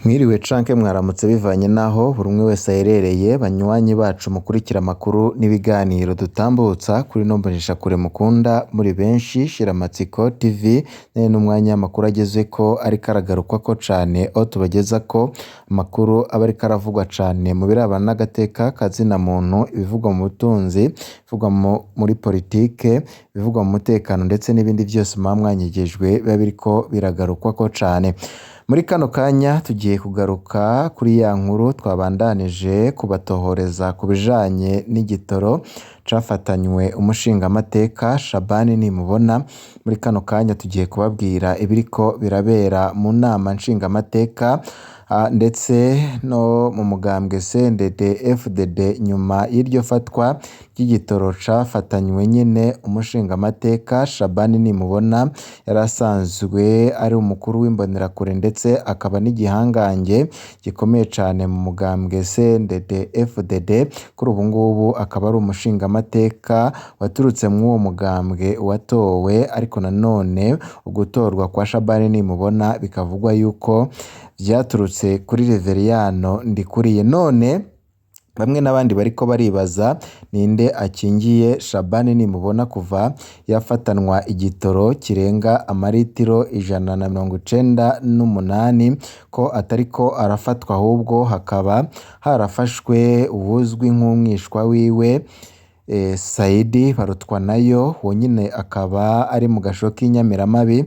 Mwiriwe canke mwaramutse bivanye n'aho buri umwe wese aherereye, banywanyi bacu mukurikira amakuru n'ibiganiro dutambutsa kuri ino mboneshakure mukunda muri benshi, Shiramatsiko TV, nayo n'umwanya w'amakuru agezeko ariko aragarukwako cane, aho tubagezako amakuru aba ariko aravugwa cane mu birabana n'agateka ka zina muntu, ibivugwa mu butunzi, ibivugwa muri politike, ibivugwa mu mutekano ndetse n'ibindi vyose muba mwanyegejwe biba biriko biragarukwako cane. Muri kano kanya tugiye kugaruka kuri ya nkuru twabandanije kubatohoreza ku bijanye n'igitoro cafatanywe umushingamateka Shabani Nimubona. Muri kano kanya tugiye kubabwira ibiriko birabera mu nama nshingamateka ndetse no mu mugambwe CNDD FDD nyuma y'iryo fatwa ry'igitoro cafatanywe nyene umushingamateka Shabani Nimubona yari asanzwe ari umukuru w'imbonerakure ndetse akaba n'igihangange gikomeye cane mu mugambwe CNDD FDD, kuri ubu ngubu akaba ari umushingamateka waturutse mw'uwo mugambwe watowe, ariko nanone ugutorwa kwa Shabani Nimubona bikavugwa yuko vyaturutse kuri Reveriyano Ndikuriye. None bamwe n'abandi bariko baribaza ninde akingiye Shabani Nimubona kuva yafatanwa igitoro kirenga amaritiro 198, ko atariko arafatwa ahubwo hakaba harafashwe uwuzwi nk'umwishwa wiwe Saidi Barutwanayo, uwo nyene akaba ari mu gasho k'inyamiramabi.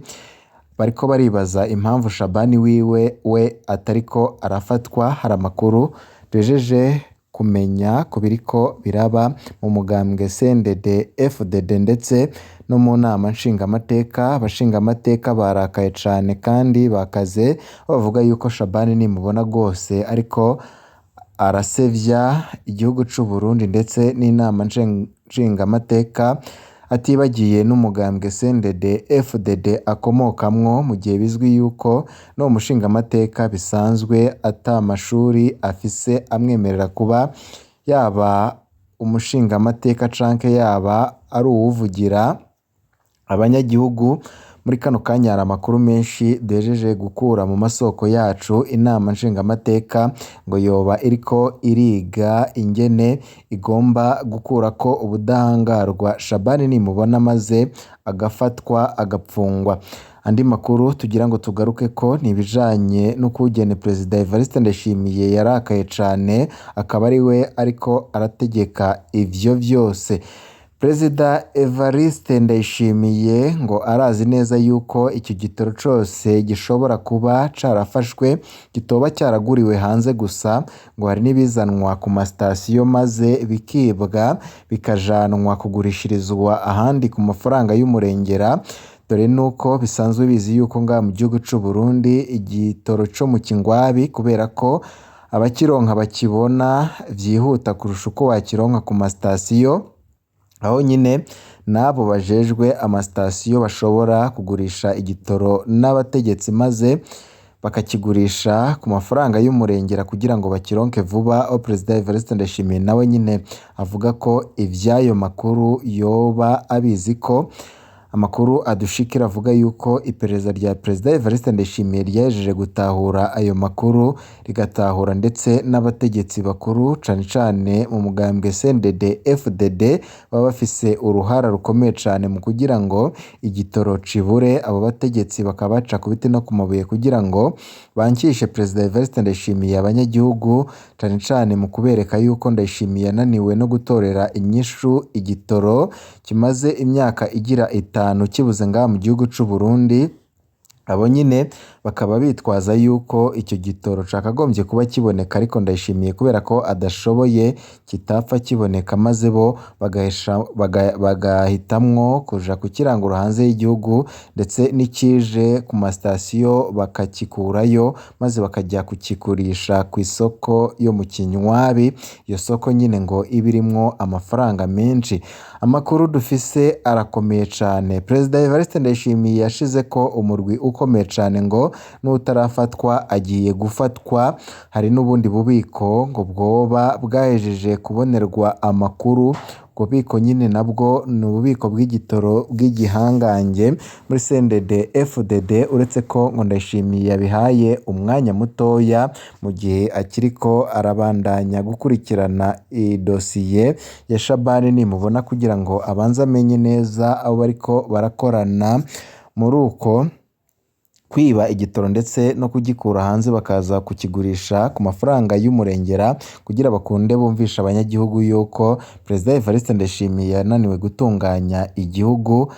Bariko baribaza impamvu Shabani wiwe we atariko arafatwa. Hari amakuru duhejeje kumenya ku biriko biraba mu mugambwe CNDD FDD ndetse no mu nama nshingamateka. Abashingamateka barakaye cane kandi bakaze, bavuga yuko Shabani Nimubona rwose ariko arasevya igihugu c'Uburundi ndetse n'inama nshingamateka, atibagiye n'umugambwe CNDD FDD akomokamwo, mu gihe bizwi yuko n'uwo mushingamateka bisanzwe ata mashuri afise amwemerera kuba yaba umushingamateka canke yaba ari uwuvugira abanyagihugu. Muri kano kanya hari amakuru menshi duhejeje gukura mu masoko yacu. Inama nshingamateka ngo yoba iriko iriga ingene igomba gukurako ubudahangarwa Shabani Nimubona maze agafatwa agapfungwa. Andi makuru tugira ngo tugarukeko ni ibijanye n'ukugene Perezida Evariste Ndayishimiye yarakaye cane, akaba ariwe ariko arategeka ivyo vyose. Perezida Evariste Ndayishimiye ngo arazi neza yuko icyo gitoro cose gishobora kuba carafashwe kitoba caraguriwe hanze gusa, ngo hari n'ibizanwa ku masitasiyo maze bikibwa bikajanwa kugurishirizwa ahandi ku mafaranga y'umurengera. Dore nuko bisanzwe bizi yuko ngaha mu gihugu c'Uburundi igitoro co mu Kingwabi, kubera ko abakironka bakibona vyihuta kurusha uko wakironka ku masitasiyo, aho nyine n'abo bajejwe amasitasiyo bashobora kugurisha igitoro n'abategetsi maze bakakigurisha ku mafaranga y'umurengera kugira ngo bakironke vuba. Aho Perezida Evariste Ndayishimiye nawe nyine avuga ko ivy'ayo makuru yoba abizi, ko amakuru adushikira avuga yuko iperereza rya Perezida Evariste Ndayishimiye ryahejeje gutahura ayo makuru, rigatahura ndetse n'abategetsi bakuru cane cane mu mugambwe CNDD FDD baba bafise uruhara rukomeye cane mu kugira ngo igitoro cibure. Abo bategetsi bakaba baca ku biti no ku mabuye kugira ngo bankishe Perezida Evariste Ndayishimiye abanyagihugu, cane cane mu kubereka yuko Ndayishimiye yananiwe no gutorera inyishu igitoro kimaze imyaka igira 5 kibuze ngaha mu gihugu c'Uburundi. Abo nyine bakaba bitwaza yuko icyo gitoro cakagombye kuba kiboneka, ariko Ndayishimiye kubera ko adashoboye kitapfa kiboneka, maze bo bagahitamwo kuja kukirangura hanze y'igihugu, ndetse n'ikije ku masitasiyo bakakikurayo maze bakajya kukigurisha ku isoko yo mu Kinywabi. Iyo soko nyine ngo iba irimwo amafaranga menshi. Amakuru dufise arakomeye cane. Perezida Evariste Ndayishimiye yashizeko umurwi ukomeye cane ngo n'utarafatwa agiye gufatwa. Hari n'ubundi bubiko ngo bwoba bwahejeje kubonerwa amakuru. Ubwo bubiko nyine nabwo ni ububiko bw'igitoro bw'igihangange muri CNDD FDD, uretse ko ngo Ndayishimiye yabihaye umwanya mutoya mu gihe akiriko arabandanya gukurikirana idosiye ya Shabani Nimubona kugira ngo abanze amenye neza abo bariko barakorana muri uko kwiba igitoro ndetse no kugikura hanze bakaza kukigurisha ku mafaranga y'umurengera kugira bakunde bumvishe abanyagihugu yuko Perezida Evariste Ndayishimiye yananiwe gutunganya igihugu.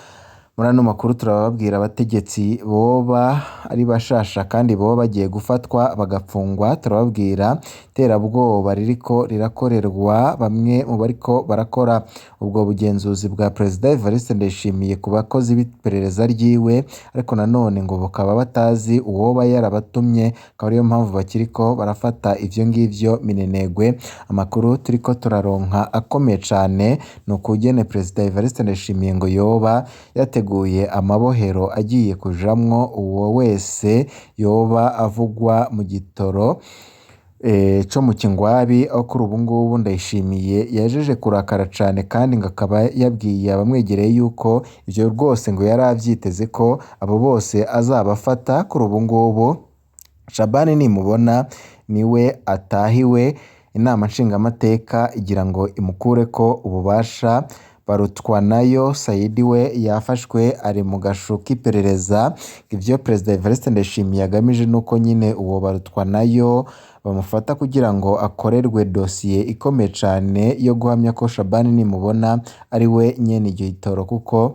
Muri ano makuru turababwira abategetsi boba ari bashasha kandi boba bagiye gufatwa bagapfungwa, turababwira iterabwoba ririko rirakorerwa bamwe mu bariko barakora ubwo bugenzuzi bwa Perezida Evariste Ndayishimiye ku bakozi b'iperereza ryiwe, ariko nanone ngo bakaba batazi uwoba yarabatumye, akaba ariyo mpamvu bakiriko barafata ivyo ngivyo minenegwe. Amakuru turiko turaronka akomeye cane ni ukugene Perezida Evariste Ndayishimiye ngo yoba yateguye amabohero agiye kujamwo uwo wese yoba avugwa mu gitoro co mu Kingwabi, aho kuri ubu ngubu Ndayishimiye yajeje kurakara cane kandi ngo akaba yabwiye abamwegereye yuko ivyo rwose ngo yari avyiteze ko abo bose azabafata. Kuri ubu ngubu Shabani Nimubona niwe atahiwe, inama nshingamateka igira ngo imukureko ububasha. Barutwanayo Saidi we yafashwe ari mu gasho k'iperereza. Ivyo Perezida Evariste Ndayishimiye agamije nuko nyine uwo Barutwanayo bamufata kugira ngo akorerwe dosiye ikomeye cane yo guhamya ko Shabani Nimubona ari we nyene iryo gitoro, kuko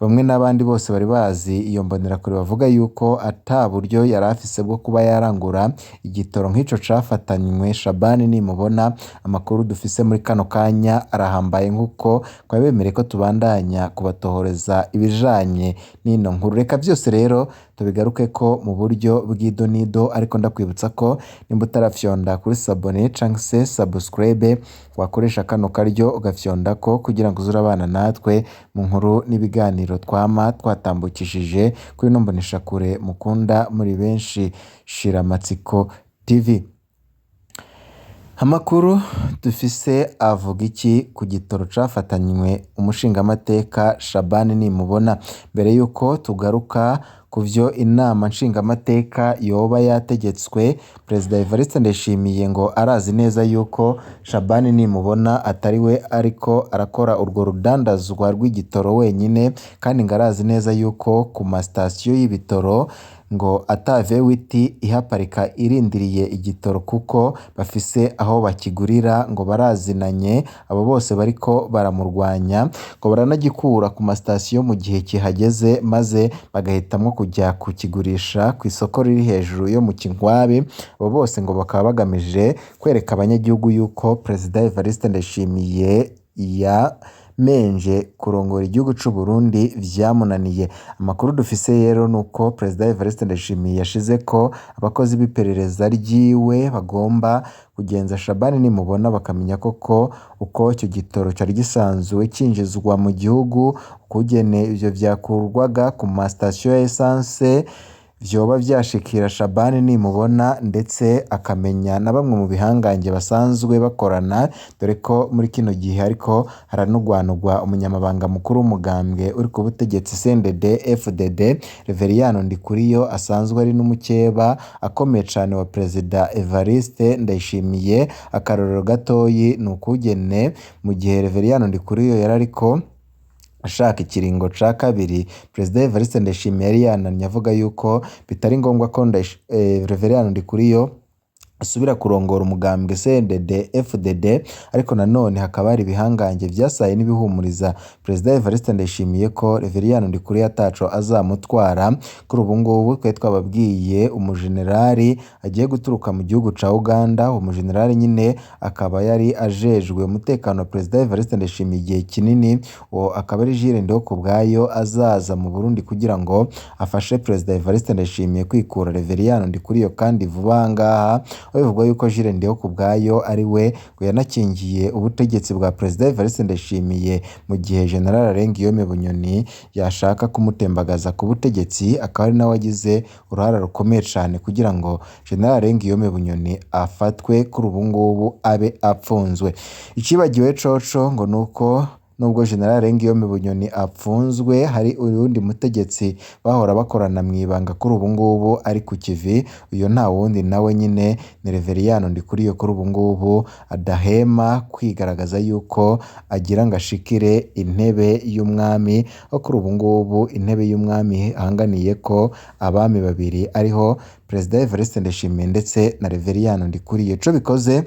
bamwe n'abandi bose bari bazi iyo mbonerakure bavuga yuko ata buryo yari afise bwo kuba yarangura igitoro nk'ico cafatanywe Shabani Nimubona. Amakuru dufise muri kano kanya arahambaye nk'uko twabemereye ko tubandanya kubatohoreza ibijanye n'ino nkuru. Reka vyose rero tubigarukeko mu buryo bw'idonido, ariko ndakwibutsa ko nimba utarafyonda kuri sabone canke se subscribe wakoresha kano karyo ugafyondako kugira ngo uze urabana natwe mu nkuru n'ibiganiro twama twatambukishije kuri ino mboneshakure mukunda muri benshi Shiramatsiko TV. Amakuru dufise avuga iki ku gitoro cafatanywe umushingamateka Shabani Nimubona? Mbere yuko tugaruka ku vyo inama nshingamateka yoba yategetswe, Perezida Evariste Ndayishimiye ngo arazi neza yuko Shabani Nimubona atari we ariko arakora urwo rudandazwa rw'igitoro wenyine, kandi ngo arazi neza yuko ku masitasiyo y'ibitoro ngo ata V8 ihaparika irindiriye igitoro kuko bafise aho bakigurira, ngo barazinanye abo bose bariko baramurwanya, ngo baranagikura ku masitasiyo mu gihe kihageze maze bagahitamwo kujya kukigurisha ku isoko riri hejuru yo mu Kingwabi. Abo bose ngo bakaba bagamije kwereka abanyagihugu yuko Perezida Evariste Ndayishimiye yamenje kurongora igihugu c'u Burundi vyamunaniye. Amakuru dufise rero nuko Perezida Evariste Ndayishimiye yashize ko abakozi b'iperereza ryiwe bagomba kugenza Shabani Nimubona bakamenya koko uko ico gitoro cari gisanzwe cinjizwa mu gihugu, ukugene ivyo vyakurwaga ku masitasiyo ya esanse vyoba vyashikira Shabani Nimubona, ndetse akamenya na bamwe mu bihangange basanzwe bakorana, dore ko muri kino gihe hariko haranugwanugwa umunyamabanga mukuru w'umugambwe uri ku butegetsi CNDD FDD Reveriyano Ndikuriyo, asanzwe ari n'umukeba akomeye cane wa Perezida Evariste Ndayishimiye. Akarorero gatoyi ni ukugene mu gihe Reveriyano Ndikuriyo yari ariko ashaka ikiringo ca kabiri, Perezida Evariste Ndayishimiye yari yanamye avuga yuko bitari ngombwa ko Reveriyano Ndikuriyo asubira kurongora umugambwe CNDD FDD, ariko nanone hakaba hari ibihangange vyasaye n'ibihumuriza Perezida Evariste Ndayishimiye ko Reveriyano Ndikuriyo ataco azamutwara. Kuri ubu ngubu twari twababwiye umujenerali agiye guturuka mu gihugu ca Uganda, uwo mujenerali nyine akaba yari ajejwe umutekano wa Perezida Evariste Ndayishimiye igihe kinini, uwo akaba ari Jules Ndihokubwayo azaza mu Burundi kugira ngo afashe Perezida Evariste Ndayishimiye kwikura Reveriyano Ndikuriyo kandi vuba ngaha, aho bivugwa yuko Jules Ndihokubwayo ari we ngo yanakingiye ubutegetsi bwa Perezida Evariste Ndayishimiye mu gihe General Alain Bunyoni yashaka kumutembagaza ku butegetsi, akaba ari nawe wagize uruhara rukomeye cane kugira ngo General Alain Bunyoni afatwe kuri ubu ngubu abe apfunzwe. Icibagiwe coco ngo nuko nubwo General Guillaume Bunyoni apfunzwe, hari uwundi mutegetsi bahora bakorana mw'ibanga kuri ubu ngubu ari ku kivi. Uyo nta wundi nawe nyine ni Reveriyano Ndikuriyo, kuri ubu ngubu adahema kwigaragaza yuko agira ngo ashikire intebe y'umwami, aho kuri ubu ngubu intebe y'umwami ahanganiye ko abami babiri ariho Perezida Evariste Ndayishimiye ndetse na Reveriyano Ndikuriyo. Ico bikoze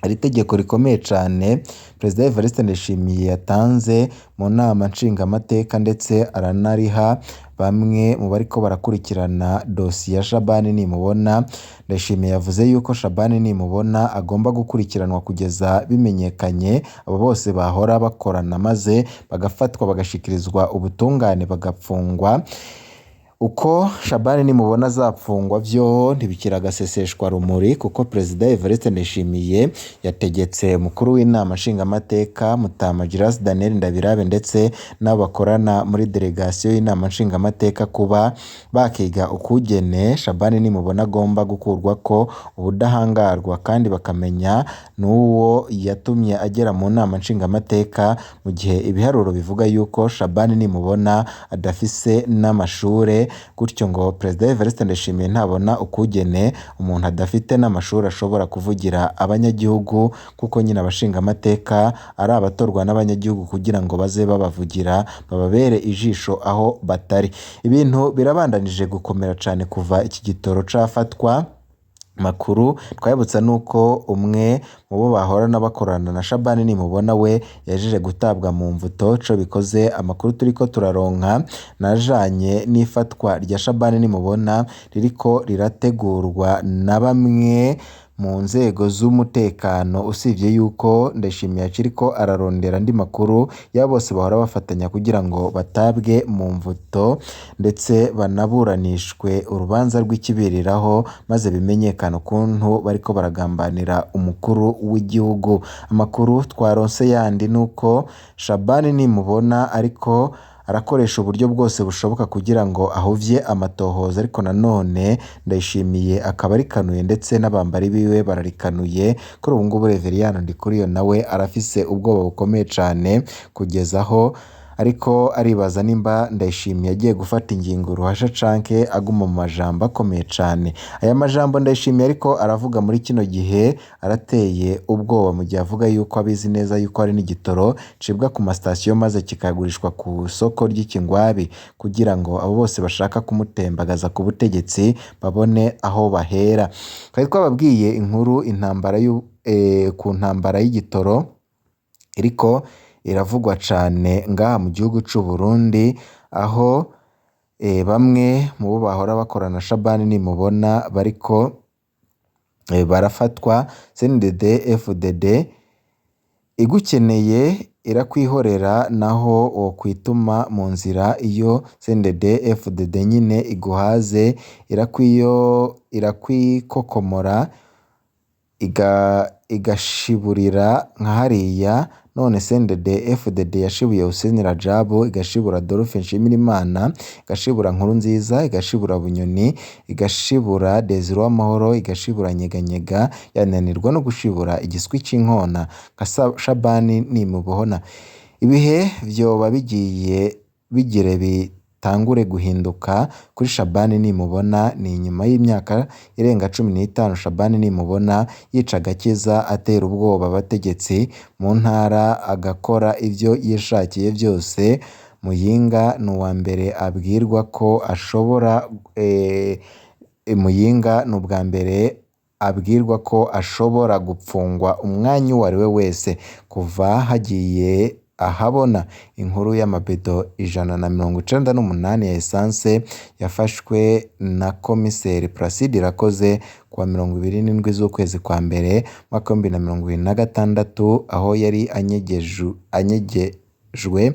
hari itegeko rikomeye cane Perezida Evariste Ndayishimiye yatanze mu nama nshingamateka, ndetse aranariha bamwe mu bariko barakurikirana dosiye ya Shabani Nimubona. Ndayishimiye yavuze yuko Shabani Nimubona agomba gukurikiranwa kugeza bimenyekanye abo bose bahora bakorana, maze bagafatwa bagashikirizwa ubutungane bagapfungwa. Uko Shabani Nimubona azapfungwa vyo ntibikiri agaseseshwa rumuri, kuko Perezida Evariste Ndayishimiye yategetse umukuru w'inama nshingamateka Mutama Giras Daniel Ndabirabe ndetse n'abo bakorana muri delegasiyo y'inama nshingamateka kuba bakiga ukugene Shabani Nimubona agomba gukurwako ubudahangarwa, kandi bakamenya n'uwo yatumye agera mu nama nshingamateka, mu gihe ibiharuro bivuga yuko Shabani Nimubona adafise n'amashure. Gutyo ngo Perezida Evariste Ndayishimiye ntabona ukugene umuntu adafite n'amashuri ashobora kuvugira abanyagihugu, kuko nyine abashingamateka ari abatorwa n'abanyagihugu kugira ngo baze babavugira, bababere ijisho aho batari. Ibintu birabandanije gukomera cane kuva iki gitoro cafatwa. Makuru twabibutsa nuko umwe mu bo bahorana bakorana na Shabani Nimubona we yajeje gutabwa mu mvuto. Co bikoze amakuru turiko turaronka najanye n'ifatwa rya Shabani Nimubona ririko rirategurwa na bamwe mu nzego z'umutekano, usibye yuko Ndayishimiye akiriko ararondera andi makuru ya bose bahora bafatanya kugira ngo batabwe mu mvuto ndetse banaburanishwe urubanza rw'ikibiriraho, maze bimenyekane ukuntu bariko baragambanira umukuru w'igihugu. Amakuru twaronse yandi nuko Shabani Nimubona ariko arakoresha uburyo bwose bushoboka kugira ngo ahuvye amatohoza, ariko nanone Ndayishimiye akaba arikanuye ndetse n'abambari biwe bararikanuye. Kuri ubu ngubu Reveriyano Ndikuriyo nawe arafise ubwoba bukomeye cane, kugeza aho ariko aribaza nimba Ndayishimiye agiye gufata ingingo ruhasha canke aguma mu majambo akomeye cane. Aya majambo Ndayishimiye ariko aravuga muri kino gihe arateye ubwoba, mu gihe avuga yuko abizi neza yuko hari n'igitoro cibwa ku masitasiyo maze kikagurishwa ku isoko ry'ikingwabi, kugira ngo abo bose bashaka kumutembagaza ku butegetsi babone aho bahera. Twari twababwiye inkuru intambara ku ntambara y'igitoro iriko iravugwa cane ngaha mu gihugu c'u Burundi, aho bamwe mu bo bahora bakorana Shabani Nimubona bariko barafatwa. CNDD FDD igukeneye irakwihorera, naho wokwituma mu nzira iyo CNDD FDD nyine iguhaze irakwikokomora igashiburira nka hariya. None CNDD FDD yashibuye Hussein Rajabu, igashibura Adolphe Nshimirimana, igashibura Nkurunziza, igashibura Bunyoni, igashibura Desire Uwamahoro, igashibura Nyeganyega, yananirwa no gushibura igiswi c'inkona nka Shabani Nimubona. Ibihe vyoba bigiye bigire bitangure guhinduka kuri Shabani Nimubona. Ni inyuma y'imyaka irenga 15 Shabani Nimubona yica agakiza, atera ubwoba abategetsi mu ntara, agakora ivyo yishakiye vyose. Muyinga ni uwa mbere abwirwa ko ashobora Muyinga ni ubwa mbere abwirwa ko ashobora gupfungwa umwanya uwo ari we wese, kuva hagiye ahabona inkuru y'amabedo 198 ya esanse yafashwe na Komiseri Placide Irakoze kuwa 27 z'ukwezi kwa mbere umwaka 2026, aho yari anyegejwe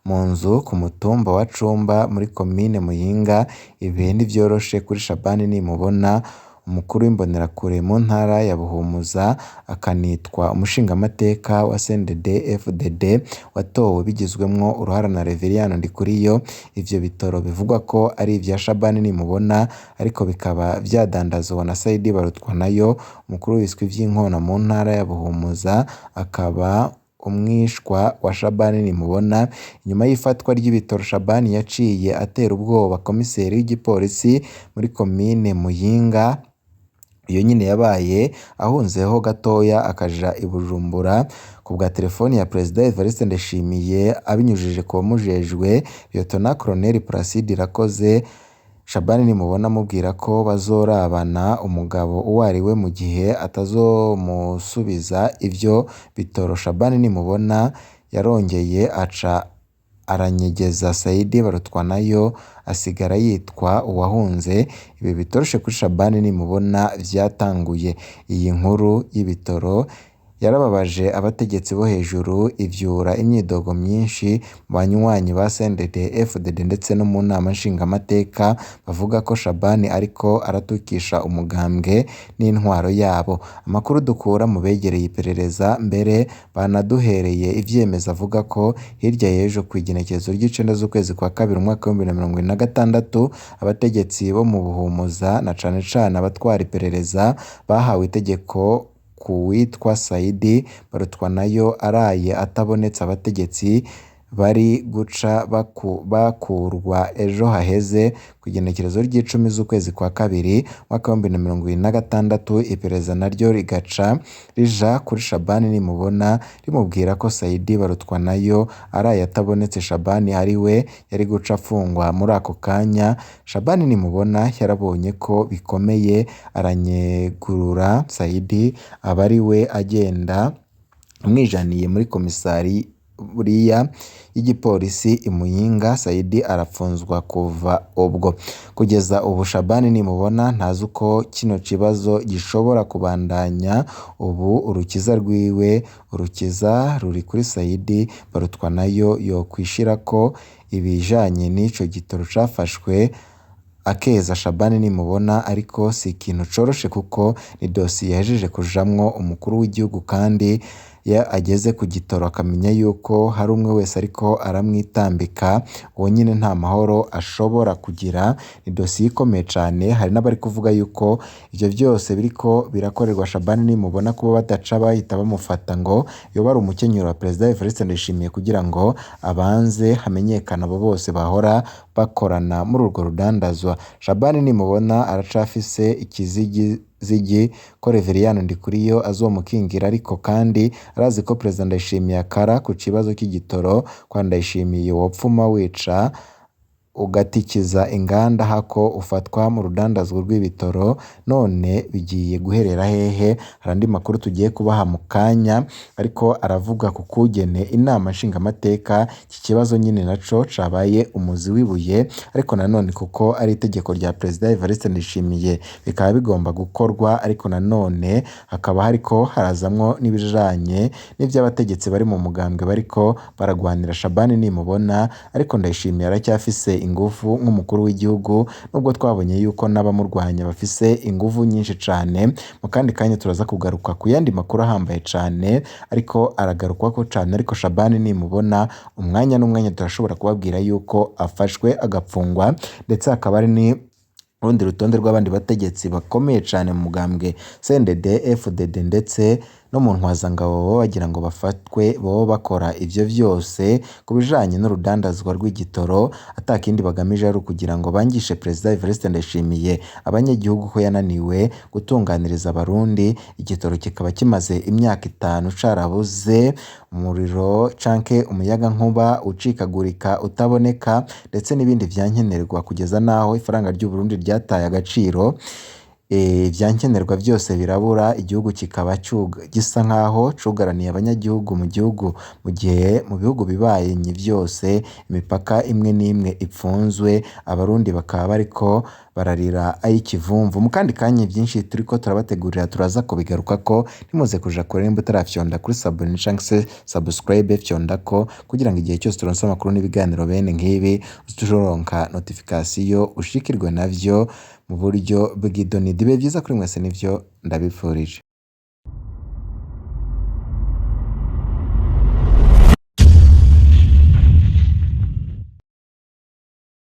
mu nzu ku mutumba wa Cumba muri komine Muyinga. Ibihe ntivyoroshe kuri Shabani Nimubona, umukuru w'imbonerakure mu ntara ya Buhumuza, akanitwa umushingamateka wa CNDD FDD watowe bigizwemwo uruhara na Reveriyano Ndikuriyo. Ivyo bitoro bivugwa ko ari ivya Shabani Nimubona, ariko bikaba vyadandazwa na Saidi Barutwanayo, umukuru w'ibiswi vy'inkona mu ntara ya Buhumuza, akaba umwishwa wa Shabani Nimubona. Inyuma y'ifatwa ry'ibitoro, Shabani yaciye atera ubwoba komiseri w'igipolisi muri komine Muyinga, iyo nyene yabaye ahunzeho gatoya akaja i Bujumbura ku bwa telefoni ya Perezida Evariste Ndayishimiye abinyujije ku wamujejwe Lieutenant Colonel Placide Irakoze. Shabani Nimubona amubwira ko bazorabana umugabo uwo ari we mu gihe atazomusubiza ivyo bitoro. Shabani Nimubona yarongeye aca aranyegeza Saidi Barutwanayo asigara yitwa uwahunze. Ibi bitoroshe kuri Shabani Nimubona vyatanguye. Iyi nkuru y'ibitoro yarababaje abategetsi bo hejuru, ivyura imyidogo myinshi mu banywanyi ba CNDD FDD ndetse no mu nama nshingamateka, bavuga ko Shabani ariko aratukisha umugambwe n'intwaro yabo. Amakuru dukura mu begereye iperereza mbere banaduhereye ivyemezo avuga ko hirya y'ejo kw'igenekerezo ry'icenda z'ukwezi kwa kabiri umwaka w'ibihumbi bibiri na mirongo ibiri na gatandatu, abategetsi bo mu Buhumuza na cane cane abatwara iperereza bahawe itegeko ku witwa Saidi Barutwanayo araye atabonetse, abategetsi bari guca bakurwa ejo haheze kw'igenekerezo ry'icumi z'ukwezi kwa kabiri umwaka w'ibihumbi bibiri na mirongo ibiri na gatandatu. Iperereza naryo rigaca rija kuri Shabani Nimubona rimubwira ko Saidi Barutwanayo araye atabonetse, Shabani ari we yari guca afungwa muri ako kanya. Shabani Nimubona yarabonye ko bikomeye aranyegurura Saidi aba ari we agenda amwijaniye muri komisariya y'igipolisi i Muyinga. Saidi arapfunzwa kuva ubwo. Kugeza ubu Shabani Nimubona ntazi uko kino kibazo gishobora kubandanya. Ubu urukiza rwiwe, urukiza ruri kuri Saidi Barutwanayo, yokwishirako ibijanye n'ico gitoro cafashwe akeza Shabani Nimubona, ariko si ikintu coroshe kuko ni dosiye yahejeje kujamwo umukuru w'igihugu, kandi iyo ageze ku gitoro akamenya yuko hari umwe wese ariko aramwitambika, uwo nyene nta mahoro ashobora kugira. Ni dosiye ikomeye cane. Hari n'abari kuvuga yuko ivyo vyose biriko birakorerwa Shabani Nimubona kuba badaca bahita bamufata ngo yoba ari umukenyuro wa Perezida Evariste Ndayishimiye kugira ngo abanze hamenyekane abo bose bahora bakorana muri urwo rudandazwa. Shabani Nimubona aracafise ikizigizigi ko Reveriyani Ndikuriyo azomukingira, ariko kandi arazi ko Perezida Ndayishimiye akara ku kibazo c'igitoro kwa Ndayishimiye wopfuma wica ugatikiza inganda hako ufatwa mu rudandazwa rw'ibitoro. None bigiye guherera hehe? Hari andi makuru tugiye kubaha mu kanya, ariko aravuga ku kugene inama nshingamateka iki kibazo nyine naco cabaye umuzi w'ibuye, ariko nanone kuko ari itegeko rya Perezida Evariste Ndayishimiye bikaba bigomba gukorwa, ariko nanone hakaba hariko harazamwo n'ibijanye n'ivy'abategetsi bari mu mugambwe bariko baragwanira Shabani Nimubona, ariko Ndayishimiye aracyafise ingufu nk'umukuru w'igihugu, nubwo twabonye yuko n'abamurwanya bafise inguvu nyinshi cane. Mu kandi kanya turaza kugaruka ku yandi makuru ahambaye cane ariko aragarukwako cane, ariko Shabani Nimubona umwanya n'umwanya turashobora kubabwira yuko afashwe agapfungwa, ndetse hakaba hari ni urundi rutonde rw'abandi bategetsi bakomeye cane mu mugambwe CNDD FDD ndetse no mu ntwazangabo baba bagira ngo bafatwe boba bakora ivyo vyose ku bijanye n'urudandazwa rw'igitoro, atakindi bagamije ari ukugira ngo bangishe Perezida Evariste Ndayishimiye abanyagihugu ko yananiwe gutunganiriza abarundi. Igitoro kikaba kimaze imyaka 5 carabuze, umuriro canke umuyagankuba ucikagurika utaboneka, ndetse n'ibindi vyankenerwa kugeza naho ifaranga ry'Uburundi ryataye agaciro. Ivyankenerwa vyose birabura, igihugu kikaba gisa nkaho cugaraniye abanyagihugu mu gihugu, mu gihe mu bihugu bibanyi vyose imipaka imwe n'imwe ipfunzwe, abarundi bakaba bariko bararira ay'ikivumvu. Mu kandi kanya vyinshi turiko turabategurira turaza kubigarukako, ntimuze kuja kure nimba utarafyonda kuri sabone canke se subscribe, fyondako kugira ngo igihe cyose turonse amakuru n'ibiganiro bene nk'ibi uze uronka notification ushikirwe navyo mu buryo bw'idonido. Ibihe vyiza kuri mwese nivyo ndabipfurije.